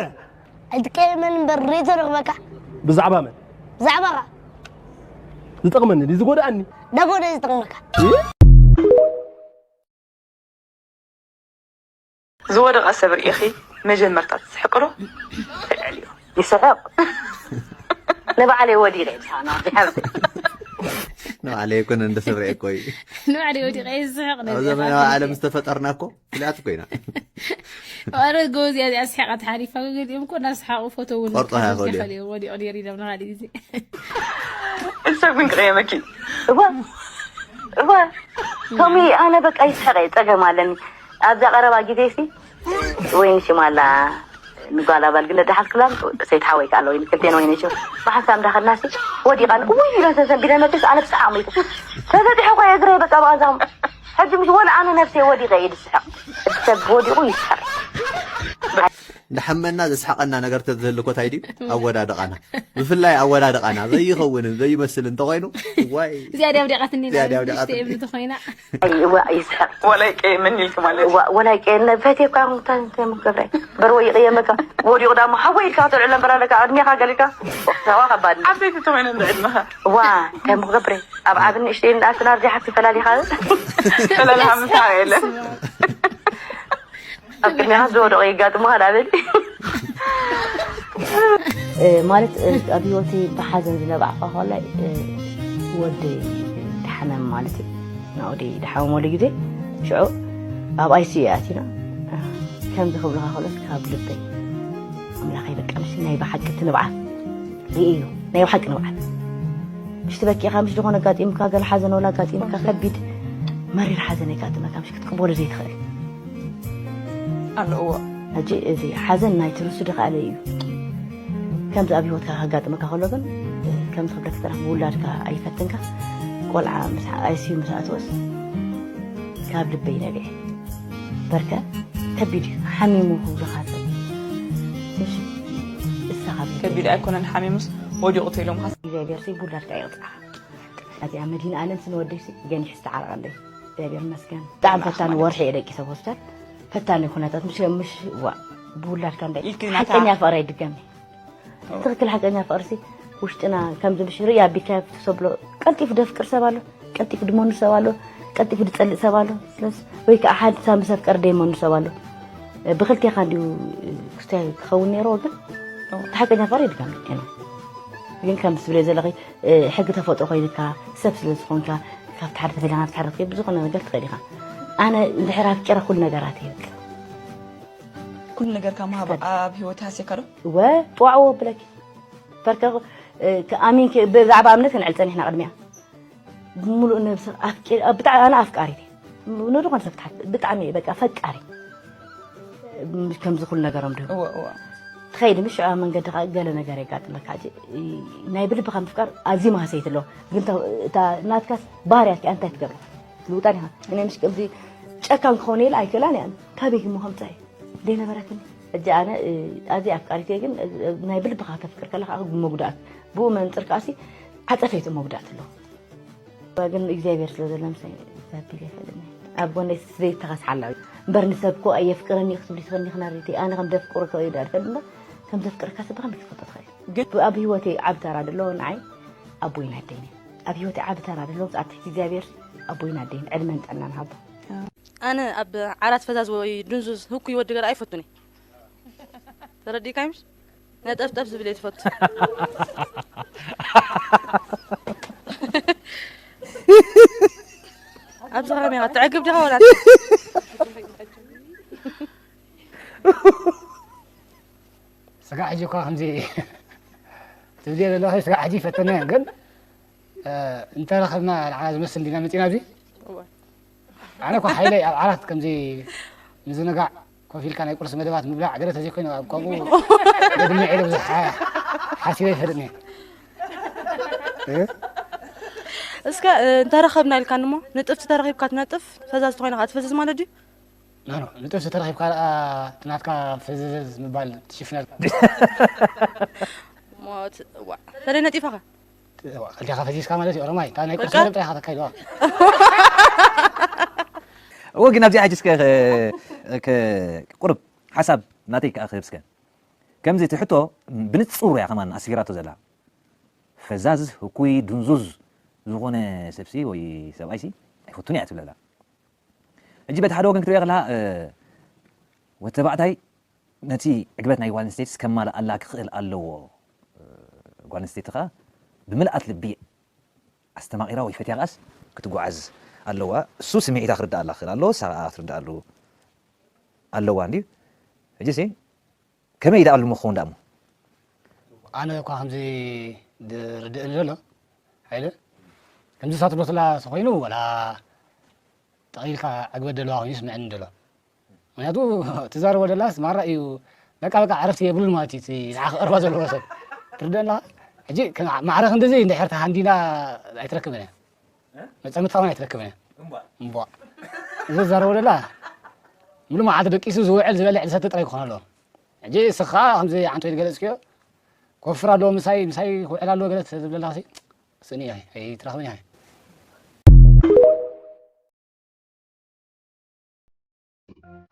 ኣይትቀየመን እምበር ርእይቶ ረኽበካ። ብዛዕባ መን? ብዛዕባኻ። ዝጠቕመኒ ድዩ ዝጎድኣኒ? ደጎ ዶ ዝጠቕመካ? ዝወደቐ ሰብ ርኢኺ መጀመርታ ትስሕቂ ዶ? ትዕልዮ። ይስሕቕ። ንባዕለይ ወዲቐ ይብልሃና፣ ብሓብተይ። ንባዕለይ ኣይኮነን እንደ ሰብ ርኤ እኮ እዩ። ንባዕለይ ወዲቐ ይስሕቕ ኣብ ነዚኣ ዘመናዊ ኻትም ዓለም እኮ። ዝተፈጠርና እኮ ፍሉያት እኮ ኢና። ኣረ ጎበዝ እያ እዚኣ ስሒቓ ተሓሊፋ፣ ገሊኦም እኮ እናሰሓቑ ፎቶ እውን ቆርጦ ሃያ ከልኡ። ከልዮም ወዲቑ ነይሩ ኢሎም ንኻልእ ግዜ። እንሰብ ግን ክቕየመኪ። እወ፣ እወ፣ ቶሚ፣ ኣነ በቃ ይስሕቕ እየ፣ ጸገም ኣለኒ። ኣብዛ ቀረባ ግዜ ሲ፣ ወይኒ ሽም ኣላ፣ ንጓል ኣባል ግን ደሓስ ክብላን፣ ሰይት ሓወይ ከኣ ኣሎ፣ ወይኒ ክልቴን ወይኒ ሽም። ብሓንሳብ እንዳኸድና ሲ፣ ወዲቓ፣ ውይ ኢለን ሰንሰን ቢለን መጥስ፣ ኣነ ብሰሓቕ ሞይተ። ተበዲሑ እኮ እግረይ በቃ ብቐንዛኹም። ሕጂ ምሽ ወላ ኣነ ነብሰይ ወዲቐ እየ ዝስሕቕ። እቲ ሰብ ወዲቑ ይስሕቕ። ንሓመና ዘስሓቐና ነገር ተዝህሉ እኮ እንታይ ድዩ? ኣወዳድቓና። ብፍላይ ኣወዳድቓና ዘይኸውንን ዘይመስልን እንተኾይኑ፣ ዋይ። እዚኣ ድያ ኣውዲቓትኒ እዚኣ ድያ ኣውዲቓትኒ። ንእሽተይ እምኒ ተኾይና። ኣይ፣ እዋ፣ ይስሕቕ። ወላይ ቀየመኒ ኢልኪ ማለት እዩ። እዋ፣ ወላይ ቀየመኒ፣ ፈትየካ፣ እንታይ፣ እንታይ ምገብረ? በርወ ይቕየመካ። ወዲቑ ዳሞ ሓወይ ኢልካ ተልዕሎ እምበር ኣለካ፣ ቅድሜኻ ገሊካ። ተዋ፣ ከባድ እዩ። ዓበይቲ ተኾይነ እንደ ዕድመኻ። እዋ፣ እንታይ ምገብረ? ኣብ ዓብን ንእሽተይን እንዳኣልክና ኣብዚ ሓንቲ ፈላሊኻ። ፈላሊኻ ምሳኻ የለን። ኣብ ቅድሚኻ ዝወደቑ የጋጥሙኻ ዳበል። እ፣ ማለት፣ እ፣ ኣብ ህይወተይ ብሓዘን ዝነባዕኳ ከላይ፣ እ፣ ወደይ ድሓመም ማለት እዩ። ናወደይ ድሓመመሉ ግዜ፣ ሽዑ ኣብ ኣይ ሲ ዩ ኣቲና፣ እ፣ ከምዚ ክብልኻ ከሎስ ካብ ልበይ፣ ኣምላኸይ፣ በቃ፣ ምሽ ናይ ብሓቂ እቲ ንብዓት ርእዮ፣ ናይ ብሓቂ ንብዓት። ምሽ ትበኪኻ፣ ምሽ ዝኾነ ኣጋጢሙካ፣ ገለ ሓዘን ወላ ኣጋጢሙካ፣ ከቢድ መሪር ሓዘን የጋጥመካ፣ ምሽ ክትቅበሎ ዘይትኽእል። ኣለዎ። ሕጂ እዚ ሓዘን ናይ ትርሱ ድኻለ እዩ። ከምዚ ኣብ ህይወትካ ከጋጥመካ ከሎ ግን፣ ከምዚ ክብለካ ዝጸናሕኩ፣ ብውላድካ ኣይፈትንካ። ቆልዓ ምስ ኣይ ሲ ዩ ምስ ኣተወስ፣ ካብ ልበይ ነቢዐ። በርከ ከቢድ እዩ፣ ሓሚሙ ክብሉኻ ሰብ። እሺ፣ እሳ ካብ ልበይ ከቢድ ነቢዐ። ኣይኮነን፣ ሓሚሙስ ወዲቑ ተኢሎምኻ። እግዚኣብሔር ሲ ብውላድካ ይቕጽዓኻ። ኣዚኣ መድህን ኣለም ስን ወደይ ሲ ገኒሕ ዝተዓረቐለይ። እግዚኣብሔር ይመስገን። ብጣዕሚ ፈታኒ ወርሒ እየ ደቂሰ ኣብ ሆስፒታል። ፈታኒ ኩነታት፣ ምሽ፣ ምሽ፣ ዋ፣ ብውላድካ እንታይ ኢልኪ ናታ ሓቀኛ ፍቕሪ ኣይድገምን። ትኽክል፣ ሓቀኛ ፍቕሪ ሲ ውሽጥና ከምዚ ምሽ ርእያ ኣቢልካ ትሰብሎ። ቀልጢፉ ደፍቅር ሰብ ኣሎ፣ ቀልጢፉ ድመኑ ሰብ ኣሎ፣ ቀልጢፉ ድጸልእ ሰብ ኣሎ። ስለዚ ወይ ከዓ ሓደ ሰብ ምስ ኣፍቀረ ደይመኑ ሰብ ኣሎ። ብክልቴኻ እንዲዩ ክስታይ ክኸውን ነይርዎ፣ ግን እቲ ሓቀኛ ፍቕሪ ኣይድገምን። ግን ከም ትብለይ ዘለኺ፣ እ፣ ሕጊ ተፈጥሮ ኮይንካ፣ ሰብ ስለ ዝኾንካ፣ ካብቲ ሓደ ተፈሊኻ ናብቲ ሓደ ክትከይድ ብዝኾነ ነገር ትኽእል ኢኻ። ኣነ እንድሕር ኣፍቂረ ኩሉ ነገራት እየ፣ በቃ። ኩሉ ነገርካ ምሃብ ክፈል። ኣብ ህይወት ሃስየካ ዶ? እወ፣ ጥዋዕዎ ብለኪ። በርከ፣ እ፣ ኣሚንኪ፣ ብዛዕባ እምነት ክንዕል ጸኒሕና ቅድሚያ። ብምሉእ ነብሰ ኣፍቂረ፣ ብጣዕሚ ኣነ ኣፍቃሪት እየ። ንዝኾነ ሰብ ትሓት-፣ ብጣዕሚ እየ፣ በቃ፣ ፈቃሪ። ከምዚ ኩሉ ነገሮም ድዩ? እወ፣ እወ። ትኸይድ፣ ምሽ ኣብ መንገዲ ኸዓ ገለ ነገር የጋጥመካ። ሕጂ፣ ናይ ብልብኻ ምፍቃር ኣዝዩ መሃሰይቲ ኣለዎ። ግን እታ፣ እታ ናትካስ ባህርያት ከኣ እንታይ ትገብራ? ትልውጣ ዲኻ? እኔ ምሽ ከምዚ ጨካን ክኸውን ኢለ ኣይክእላን እየ። ካበይ እሞ ከምጻ እየ? ዘይነበረትኒ። ሕጂ ኣነ፣ እ፣ ኣዝየ ኣፍቃሪት እየ፣ ግን፣ እ፣ ናይ ብልብኻ ተፍቅር ከለኻ መጉዳእት። ብኡ መንጽር ከኣሲ ዓጸፈይቱ መጉዳእት ኣለዎ። ግን እግዚኣብሔር ስለ ዘሎ ምሳይ ዘቢል ኣይፈልጥን እየ። ኣብ ጎነይ ዘይተኸስሓላ እዩ። እምበር ንሰብ እኮ ኣየፍቅረኒ እዩ ክትብሊ ትኽእሊ ኢኺ ናርዲተይ። ኣነ ከም ዘፍቅረካ እዩ ዳኣ ዝፈልጥ እምበር ከም ዘፍቅረካ ሰብ ብኸመይ ክትፈልጦ ትኽእል? ግን ኣብ ህይወተይ ዓቢ ተራ ዘለዎ ንዓይ ኣቦይን ኣደይን እዩ። ኣብ ህይወተይ ዓቢ ተራ ዘለዎ ምስ ኣብ ትሕቲ እግዚኣብሔር ኣቦይን ኣደይን ዕድመን ጥዕናን ሃቦ። ኣነ ኣብ ዓራት ፈዛዝ ወይ ድንዙዝ ህኩይ ወዲ ገለ ኣይፈቱን እየ። ተረዲእካይ ምሽ? ነጠፍጠፍ ዝብል እየ ትፈቱ። ኣብዚ ከመይ ኢኻ? ትዕግብ ዲኻ ወላ? ስጋዕ ሕጂ እኳ ከምዚ ትብልዮ ዘለኺ፣ ስጋዕ ሕጂ ይፈተና እየን፣ ግን፣ እ፣ እንተረኸብና ንዓና ዝመስል ዲና መጺና ኣብዚ? እወ። ኣነ እኮ ሓይለይ ኣብ ዓራት ከምዚ ምዝንጋዕ፣ ኮፍ ኢልካ ናይ ቁርሲ መደባት ምብላዕ ገለ ተዘይኮይኑ፣ ኣብ ከምኡ ገድሚ ዒለ ብዙሕ ሓ-፣ ሓሲበ ኣይፈልጥን እየ። እ? እስከ እንተረኸብና ኢልካኒ እሞ ንጥፍቲ ተረኺብካ ትነጥፍ ፈዛዝ ተኾይና ከዓ ትፈዝዝ ማለት ድዩ? ኖ ኖ ንጥፍቲ ተረኺብካ ደኣ እቲ ናትካ ፈዘዘዝ ምባል ትሽፍነልካ። ሞት ዋ ተለይ ነጢፋኻ ከልቲኻ ፈዚዝካ ማለት እዩ ኦሮማይ። እታ ናይ ቁርሲ መደብ ጥራይ ኢኻ ተካይድዋ። እወ ግን ኣብዚኣ ሕጂ እስከ ቁሩብ ሓሳብ ናተይ ከዓ ክህብ እስከ። ከምዚ እቲ ሕቶ ብንጹር እያ ከማን ኣስፊራቶ ዘላ። ፈዛዝ ህኩይ ድንዙዝ ዝኾነ ሰብሲ ወይ ሰብኣይሲ ኣይፈቱን እያ ትብለላ። ሕጂ በቲ ሓደ ወገን ክትሪኦ ከለኻ ወተባዕታይ ነቲ ዕግበት ናይ ጓል ኣንስተይትስ ከማልኣላ ክኽእል ኣለዎ። ጓል ኣንስተይቲ ከዓ ብምልኣት ልቢ ኣስተማቒራ ወይ ፈትያ ከኣስ ክትጓዓዝ ኣለዋ። እሱ ስምዒታ ክርዳኣላ ክኽእል ኣለዎ፣ እሳ ከዓ ክትርዳኣሉ ኣለዋ እንድዩ። ሕጂ ሲ ከመይ ይደኣሉ ምኸውን ደኣ እሞ? ኣነ እኳ ከምዚ ዝርድእኒ ዘሎ ሓይለ ከምዚ ሳትሎ ስላ ተኮይኑ ወላ ጠቒልካ ዕግበት ደለዋ ኮይኑ ይስምዐኒ ደሎ። ምክንያቱ ትዛረቦ ደላስ ማራ እዩ። በቃ በቃ ዕረፍቲ የብሉን ማለት እዩ። ንዓ ክቐርባ ዘለዎ ሰብ ትርደና። ሕጂ ማዕረ ክንድዚ እንድሕር ተሃንዲና ኣይትረክብን እያ። መፀምትካ እውን ኣይትረክብን እያ። እምቧ እዚ ዝዛረቦ ደላ ሙሉ መዓልቲ ደቂሱ ዝውዕል ዝበልዕ ዝሰቲ ጥራይ ክኾን ኣለዎ። ሕጂ እስኻ ከምዚ ዓንቶ ዝገለፅክዮ ክወፍር ኣለዎ ምሳይ ምሳይ ክውዕል ኣለዎ ገለ ዝብለላ ሲ ስኒ እያ ኣይትረኽብን እያ።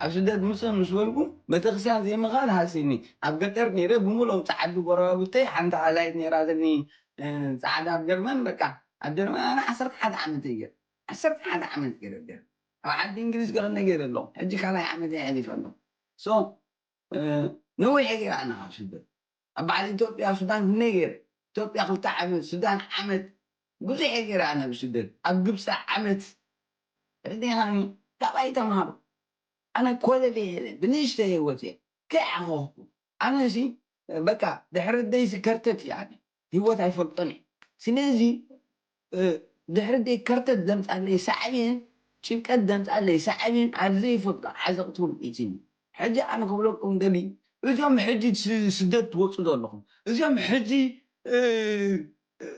ኣብ ስደት ምስ ምስ በልኩ ቤተክርስትያን ዘይምኻድ ሃሲኒ ኣብ ገጠር ነይረ ብምሎም ፃዓዱ ጎረባብተይ ሓንቲ ኣላይት ነይራ ዘኒ ፃዕዳ ኣብ ጀርመን በቃ ኣብ ጀርመን ኣነ ዓሰርተ ሓደ ዓመት እየ ዓሰርተ ሓደ ዓመት ገይረ ጀርመን ኣብ ዓዲ እንግሊዝ ገለ ነገር ኣለኹ ሕጂ ካልኣይ ዓመት እየ ሕሊፈ ኣለኹ so ነዊሕ ገይረ ኣነ ካብ ስደት ኣብ በዓል ኢትዮጵያ ሱዳን ክንደይ ገይረ ኢትዮጵያ ክልተ ዓመት ሱዳን ዓመት ብዙሕ እየ ገይረ ኣነ ብስደት ኣብ ግብፂ ዓመት ርዲኻኒ ካባይ ተምሃሩ ኣነ ኮለል እየ ብንእሽተ ህይወት እየ ከይዓኸኹ ኣነ ሲ በቃ ድሕሪ ደይሲ ከርተት እየ ኣነ ህይወት ኣይፈልጦን እየ ስለዚ ድሕሪ ደይ ከርተት ዘምፃለይ ሳዕቤን ጭንቀት ዘምፃለይ ሳዕቤን ኣብ ዘይፈልጦ ዓዘቕቲ ውፅኢት እዩ ሕጂ ኣነ ክብለኩም ደሊ እዚኦም ሕጂ ስደት ትወፁ ዘለኹም እዚኦም ሕጂ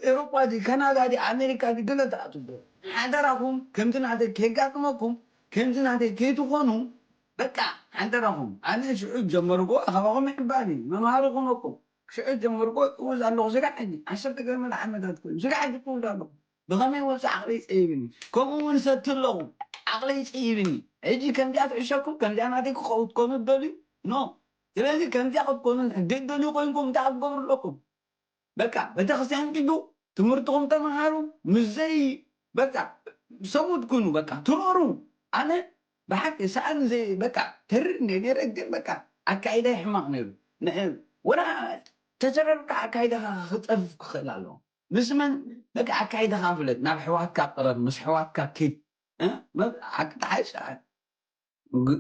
ኤሮጳ ዲ ካናዳ ዲ ኣሜሪካ ዲ ገለ ትኣትዎ ሓደራኹም ከምዚ ናተይ ከይጋጥመኩም ከምዚ ናተይ ከይትኾኑ በቃ ሓደራኹም ኣነ ሽዑ ጀመርጎ ኣኸባኹም ይሕባኒ መምሃሪ ኾነኩም ሽዑ ጀመርጎ እወዝ ኣለኹ ስጋዕ ሕጂ ዓሰርተ ገመል ዓመታት ኮይኑ ስጋዕ ሕጂ ክውዝ ኣለኹ ብኸመይ ወፂ ዓቕለይ ፀይብኒ ከምኡ እውን ሰቲ ኣለኹ ዓቕለይ ፀይብኒ ሕጂ ከምዚኣ ትዕሸኩም ከምዚኣ ናተይ ክኸውን ትኮኑ ትደልዩ ኖ ስለዚ ከምዚኣ ክትኮኑ ደደልዩ ኮይንኩም እንታይ ክትገብሩ ኣለኩም በቃ ቤተክርስትያን ኪዱ ትምህርትኹም ተምሃሩ ምስዘይ በቃ ሰብኡት ኩኑ በቃ ትረሩ ኣነ ብሓቂ ሰኣን ዘይ በቃ ተሪር እንደ ነይረ ግን በቃ ኣካይዳይ ሕማቕ ነይሩ ንዕ ወላ ተዘረርካ ኣካይዳኻ ክጠፍ ክኽእል ኣለዎ ምስ መን በቃ ኣካይዳኻ ፍለጥ ናብ ሕዋትካ ቅረብ ምስ ሕዋትካ ኪድ ሓቂ ተሓይሽ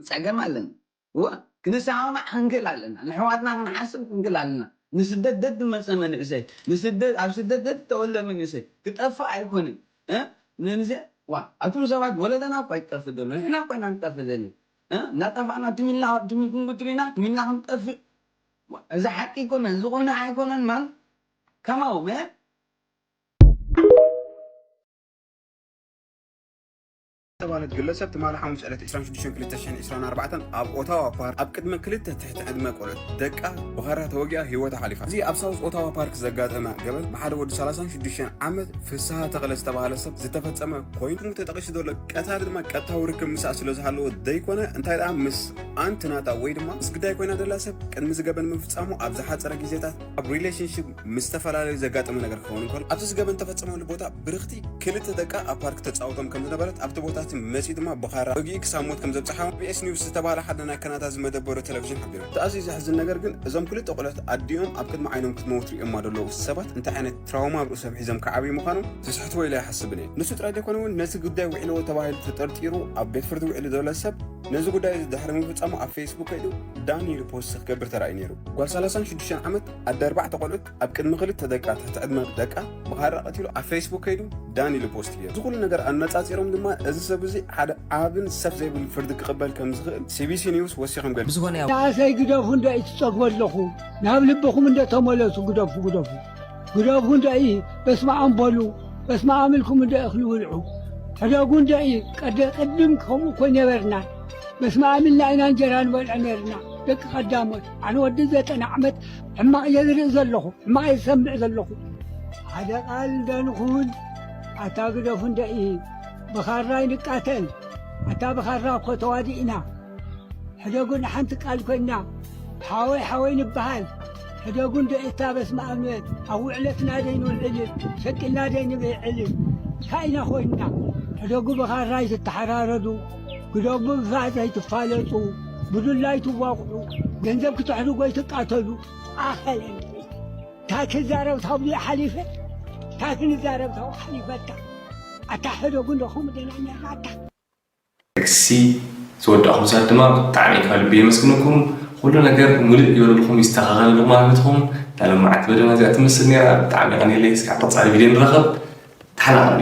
ጸገም ኣለና እወ ክንሰማማዕ ክንክእል ኣለና ንሕዋትና ክንሓስብ ክንክእል ኣለና ንስደት ደድ መፀ መንእሰይ ንስደት ኣብ ስደት ደድ ተወልደ መንእሰይ ክጠፍእ ኣይኮንን ንንዚ ዋ ኣቱም ሰባት ወለደና እኳ ይጠፍእ ዘሎ ንሕና እኳ ኢና ንጠፍእ ዘለና እናጠፋእና ትሚልና ትሚልኩም ክትሪና ትሚልና ክንጠፍእ እዚ ሓቂ ይኮነ እዚ ቁናዕ ኣይኮነን ማለት ከማው ዝተባህለት ግለሰብ ትማሊ ሓሙስ ዕለት ዕስራን ሽዱሽተን ክልተ ሽሕን ዕስራን ኣርባዕተን ኣብ ኦታዋ ፓርክ ኣብ ቅድሚ ክልተ ትሕቲ ዕድመ ቆልዑት ደቃ ብኻራ ተወጊኣ ህይወታ ሓሊፋ። እዚ ኣብ ሳውዝ ኦታዋ ፓርክ ዘጋጠመ ገበን ብሓደ ወዲ ሰላሳን ሽዱሽተን ዓመት ፍስሃ ተኽለ ዝተባህለ ሰብ ዝተፈጸመ ኮይኑ ተጠቒሱ ዘሎ ቀታሊ ድማ ቀጥታዊ ርክብ ምስኣ ስለ ዝሃለዎ ዘይኮነ እንታይ ደኣ ምስ ኣንቲ ናታ ወይ ድማ ምስ ግዳይ ኮይና ዘላ ሰብ ቅድሚ እዚ ገበን ምፍጻሙ ኣብ ዝሓጸረ ግዜታት ኣብ ሪሌሽንሺፕ ምስ ዝተፈላለዩ ዘጋጠመ ነገር ክኸውን እንከሎ ኣብቲ እዚ ገበን ተፈጸመሉ ቦታ ብርኽቲ ክልተ ደቃ ኣብ ፓርክ ተጻውቶም ከም ዝነበረት ኣብቲ ቦታ እቲ መጺኡ ድማ ብኻራ ወጊኡ ክሳብ ሞት ከም ዘብጽሓ ቢቢኤስ ኒውስ ዝተባህለ ሓደ ናይ ካናዳ ዝመደበሩ ቴሌቪዥን ሓቢሩ። እቲ ኣዝዩ ዘሕዝን ነገር ግን እዞም ክልተ ቆልዑት ኣዲኦም ኣብ ቅድሚ ዓይኖም ክትመውት ሪኦማ ዘለዉ ሰባት እንታይ ዓይነት ትራውማ ኣብ ርእሶም ሒዞም ክዓብዩ ምዃኖም ዝስሕትዎ ኢለ ኣይሓስብን እየ። ንሱ ጥራይ ዘይኮነ እውን ነቲ ጉዳይ ውዒልዎ ተባሂሉ ተጠርጢሩ ኣብ ቤት ፍርዲ ውዒሉ ዘሎ ሰብ ነዚ ጉዳይ እዚ ድሕሪ ምፍጻሙ ኣብ ፌስቡክ ከይዱ ዳን ኢሉ ፖስት ክገብር ተራእዩ ነይሩ። ጓል ሰላሳን ሽዱሽተን ዓመት ኣደ ኣርባዕተ ቆልዑት ኣብ ቅድሚ ክልተ ደቃ ትሕቲ ዕድመ ደቃ ብኻራ ቀቲሉ ኣብ ፌስቡክ ከይዱ ዳን ኢሉ ፖስት ገይሩ። እዚ ኩሉ ነገር ኣነጻጺሮም ድማ እዚ ሰብ እዚ ሓደ ዓብን ሰፍ ዘይብል ፍርዲ ክቕበል ከም ዝኽእል ሲቢሲ ኒውስ ወሲኾም ገሊጾም። ብዝኾነ ያው ንኣሰይ ግደፉ እንዶ እዩ ትጸግቦ ኣለኹ ናብ ልብኹም እንዶ ተመለሱ ግደፉ ግደፉ ግደፉ እንዶ እዩ በስመኣም በሉ በስመ ኣም ኢልኩም እንዶ እኽሊ ውልዑ። ሕደጉ እንዶ እዩ። ቀደ-፣ ቅድም ከምኡ እኮ ነበርና። በስመ ኣም ኢልና ኢና እንጀራ ንበልዕ ነርና። ደቂ ቀዳሞት። ኣነ ወዲ ዘጠና ዓመት ሕማቕ እየ ዝርኢ ዘለኹ። ሕማቕ እየ ዝሰምዕ ዘለኹ። ሓደ ቃል እንዶ ንኹን። ኣታ ግደፉ እንዶ እዩ። ብኻራ ይንቃተል። ኣታ ብኻራ እኮ ተዋዲእና። ሕደጉ ንሓንቲ ቃል ኮይና፣ ሓወይ ሓወይ ንበሃል። ሕደጉ እንዶ እታ በስመ ኣብ ንበል። ኣብ ውዕለትና ደይ ንውዕል፣ ሸቂልና ደይ ንብዕል። እንታይ ኢና ኮይንና? ሕደጉ ብኻራ ኣይትተሓራረዱ፣ ግደጉ ብፋእ ዘይትፋለጡ፣ ብዱላ ኣይትዋቕዑ፣ ገንዘብ ክትሕድጉ ኣይትቃተሉ። ኣኸለ እንታይ ክዛረብ ታብሉ ሓሊፈ፣ እንታይ ክንዛረብ ታብኡ ሓሊፈታ። ኣታ ሕደጉ እንዶ ከምኡ ደና ነርና ኣታ። ጥቅሲ ዝወዳእኹም ሰባት ድማ ብጣዕሚ ካብ ልቢ የመስግነኩም። ኩሉ ነገር ምሉእ ይበለልኩም፣ ይስተኻኸለልኩም ማለት ኢኹም። እታ ሎማዓንቲ መደብና እዚኣ ትመስል ነይራ። ብጣዕሚ የቐንየለይ። እስካብ ቀጻሊ ቪድዮ ንራኸብ። ተሓናቐሉ።